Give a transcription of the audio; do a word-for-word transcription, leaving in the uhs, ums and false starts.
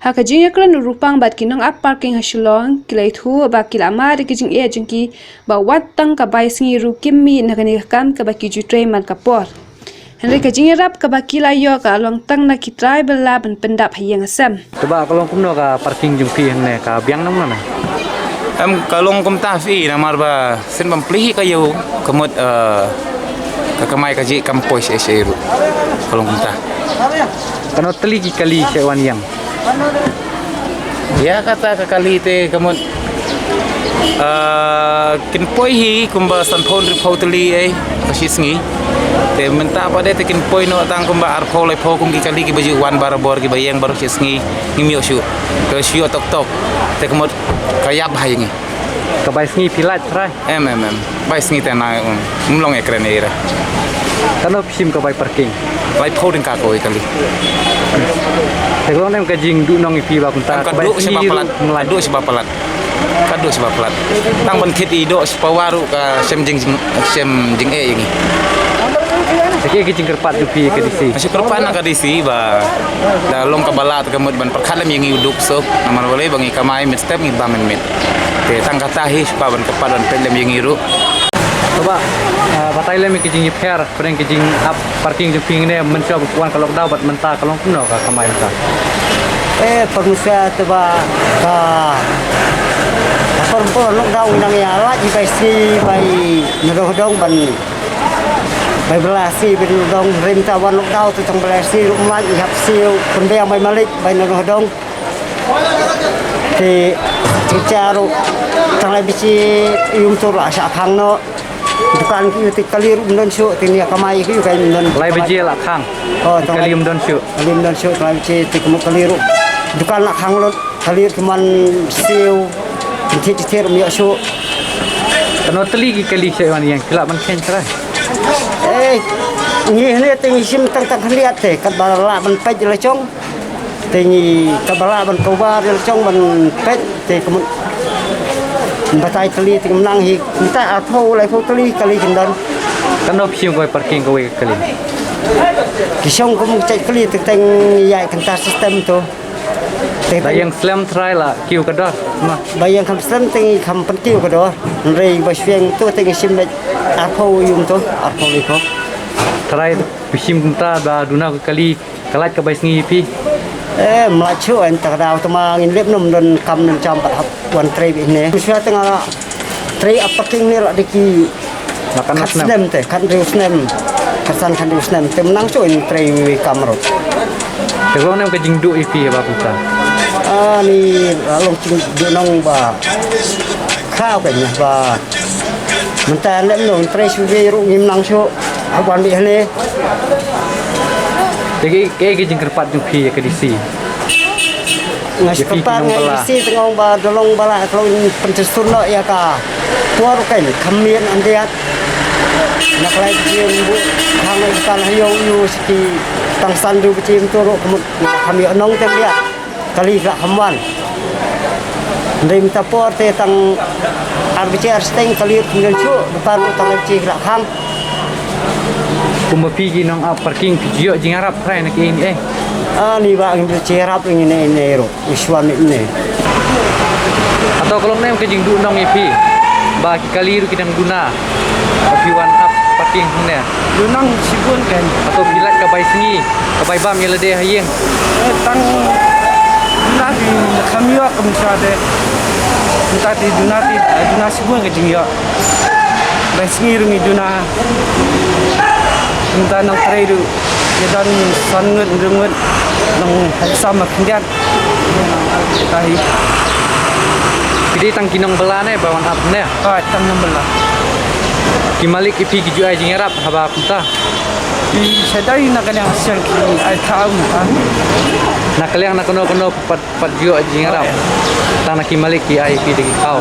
Ha ka jingïakren u Rupang bad ki nong-ap parking ha Shillong, ki la ïathuh ba ki la mad ïa ka jingeh jong ki, ba wat tang ka bai sngi ruh kim mih na kane ka kam kaba ki ju trei man ka por. Hynrei ka jingïarap kaba ki la ïoh ka long tang na ki trai ba la ban pyndap ha ïing ha sem. Te Bah, ka long kumno ka parking jong phi hangne, ka biang nangno ne? Em, ka long kumta phi, namar ba sien bym plie hi ka ïew, ka mut, eh, ka kamai kajih kam poi shaei shaei ruh. Ka long kumta. Katno tylli ki kali sha wan ïeng? Ïa kata ka kali te ka mut, ah, kin poi hi kumba sanphew hynriewphew tylli ei ka shi sngi. Te mynta pat de te kin poi noh tang kumba arphew laiphew kum ki kali kiba ju wan barabor kiba ïeng baroh shi sngi, ngim ïoh shuh. Te shu ïoh tok tok. Te ka mut ka ïap bha ïa ngi. Ka bai sngi phi lait trai? Em, em, em. Bai sngi te na, um, ym long ïakren ïa ira. Katno phi shim ka bai parking? Laiphew tyngka kawei kali. Te ka long ne em ka jingduhnong ïa phi ba kumta? Em, ka bai duh sngi shiba ruh palat. Ym lait. Ka duh shiba palat. Ka duh shiba palat. Tang ban thied ïa i doh shipawa ruh ka shem jing, jing, shem jingeh ïa ngi. Te kaei ka jingkyrpad jong phi ïa ka D C? Nga shu kyrpad na ka D C ba da long kaba lah te ka mut ban pyrkhat lem ïa ngi u duk suk. Namar balei ba ngi kamai mynstep ngi bam mynmiet. Te tang kata hi, shuwa ban kyrpad ban peit lem ïa ngi ruh. To Bah, ah, batai lem ïa ki jingïapher pdeng ki jingap parking jong phi hangne, mynshuwa ba wan ka lockdown bad mynta, ka long kumno ka kamai mynta? Eh, pyrshah te Bah, ka, ka por por lockdown ngi nang ïa lait ïa bai sngi bai na dong dong ban bai bylla sngi bai na dong, hynrei mynta wan lockdown te tang bylla sngi ruh ym lait, ïa hap siew pynbiang bai malik bai na dong dong. Te jingcha ruh tang lai biji ïum tu la shah khang noh. Dukan ki ïu te kali ruh ym don shuh, te nia kamai ki ïu kai ym don. Lai biji la khang. Oh, tang lai kali ym don shuh. Kali ym don shuh, tang lai biji te ka mut kali ruh. Dukan la khang lut, kali ruh ki man siew. Jingthied jingthied ruh ym ïoh shuh. Katno tylli ki kali sha wan ïeng, phi lah ban kheiñ trai? Eh, ngi hangne te ngi shim tang tang khyndiat te, katba lah ban peit la jong. Te ngi kaba lah ban cover ïa la jong ban peit te ka mut. Batai tylli te ngim nang hi, mynta arphew laiphew tylli kali kin don. Katno phi shim kawei parking kawei kali? Ki shong kum jait kali te teng ïa kynta system to. Te da ïeng slem trai la kiew ka dor ma? Ba ïeng kham slem te ngi kham pynkiew ka dor. Hynrei ba shweng to te ngi shim beit arphew ïum to, arphew laiphew. Trai phi shim kumta ba duna ka kali. Ka lait ka bai sngi ïa phi? Eh, ym lait shuh, ynda ka daw te ma ngin lip, ym don kam ym don jam pat hap wan trei beit ne. Shuwa te nga la trei ap parking ne la dei ki la khatsan snem te, khathynriew snem. Khatsan khathynriew snem te ym nang shuh in trei wei kam ruh. Te ka long ne em ka jingduh ïa phi ba kumta? Ah, ni la long jingduhnong ba Kha ka nya ba mynta lem nong trei shu wei ruh ngim nang shuh. Haba wan beit hangne. Te kaei ka jingkyrpad jong phi ïa ka D C? Nga shu kyrpad ïa ka D C te nga ong ba da long ba la ka long pynjah sun noh ïa ka por kan kham miet yndiat. Na ka lai jingbuh hang ïa ka tang ha ïew ïew sha ki tang san du bajim tu ruh ka mut kham ïoh nong te yndiat. Kali ka la kham wan. Hynrei mynta por te tang ar baje ar steng kali ruh ym don shuh, ba par ruh tang ar baje ka la khang. Kumba phi ki nong ap parking phi ju ïoh jingïarap trai na kiei kiei? Ani ba ngim ju ïarap ngi ne ne ruh, u shuwa ne ne. Hato ka long ne em ka jingduhnong ïa phi ba ki kali ruh ki dang duna ba phi wan ap parking hangne? Duhnong shibun kan. Hato phi lait ka bai sngi, ka bai bam ïa lade ha ïing? Eh, tang duna phi kham ïoh kam sha de. Mynta te duna te, duna shibun ka jingïoh. Bai sngi ruh ngi duna. Mynta nang trei ruh ïa don san ngut, hynriew ngut, nang ha sam ma khyndiat. Tahi. Phi dei tang ki nong bylla ne ba wan ap ne? Hooid, tang nong bylla. Ki malik ki phi ki ju ai jingïarap haba kumta? Ki shaddai na ka liang ka seng ki ai thaw mynta. Na ka liang na kano kano pat, pat ju ai jingïarap. Hooid. Tang na ki malik ki ai phi da ki thaw.